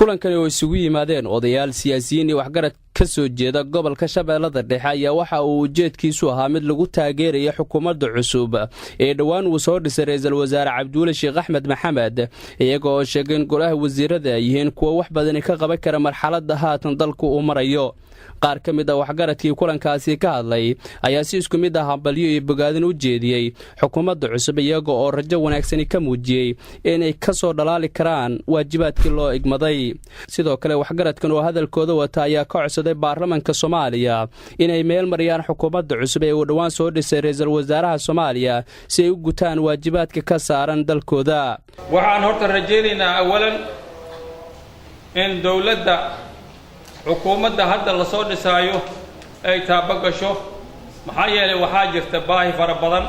Kulankani oo isugu yimaadeen odayaal, siyaasiyiin iyo waxgarad ka soo jeeda gobolka Shabeellada Dhexe ayaa waxa uu ujeedkiisu ahaa mid lagu taageeraya xukuumadda cusub ee dhowaan uu soo dhisay Ra-iisul Wasaare Cabdiweli Sheekh Axmed Maxamed, iyaga oo sheegay in golaha wasiirada ay yihiin kuwo wax badani ka qaban kara marxaladda haatan dalku uu marayo. Qaar ka mid ah waxgaradkii kulankaasi ka hadlay ayaa si isku mid ah hambalyo iyo bogaadin u jeediyey xukuumadda cusub, iyaga oo rajo wanaagsani ka muujiyey inay ka soo dhalaali karaan waajibaadkii loo igmaday. Sidoo kale, waxgaradkan oo hadalkooda wata ayaa ka codsaday baarlamanka Soomaaliya inay meel mariyaan xukuumadda cusub ee uu dhowaan soo dhisay ra-iisul wasaaraha Soomaaliya si ay u gutaan waajibaadka ka saaran dalkooda. Waxaan horta rajaynaynaa awalan in dowladda, xukuumadda hadda lasoo dhisaayo ay taabo gasho, maxaa yeelay waxaa jirta baahi fara badan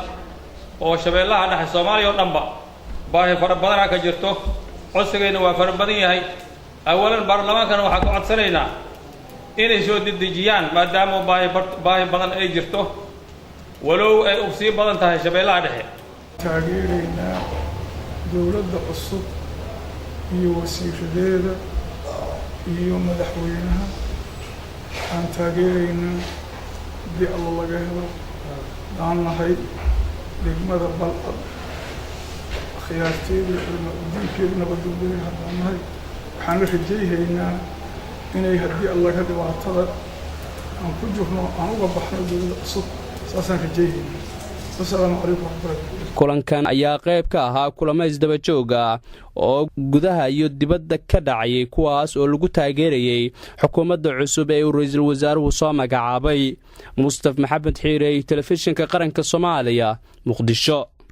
oo Shabeellaha Dhexe, Soomaaliya oo dhanba baahi fara badanaa ka jirto. Codsigayna waa fara badan yahay. Awalan baarlamaankana waxaan ka codsanaynaa inay soo dedejiyaan, maadaama baahi badan ay jirto, walow ay u sii badan tahay Shabeellaha Dhexe. Taageeraynaa dowladda cusub iyo wasiiradeeda iyo madaxweynaha. Waxaan taageeraynaa haddii Alla laga helo daan nahay degmada Balcad, khiyaarteedii, culmaa udiinkeedu, nabadgelyo haddaan nahay. Waxaan la rajayhaynaa inay haddii Allaga dhibaatada aan ku jirno aan uga baxno dowladda cusub, saasaan rajayhaynaa. Wasalaamu calaykum waraxmatullahi. Kulankan ayaa qayb ka ahaa kulamo isdaba joog ah oo gudaha iyo dibadda ka dhacayay, kuwaas oo lagu taageerayey xukuumadda cusub ee uu ra-iisul wasaaruhu soo magacaabay. Mustaf Maxamed Xiirey, Telefishinka Qaranka Soomaaliya, Muqdisho.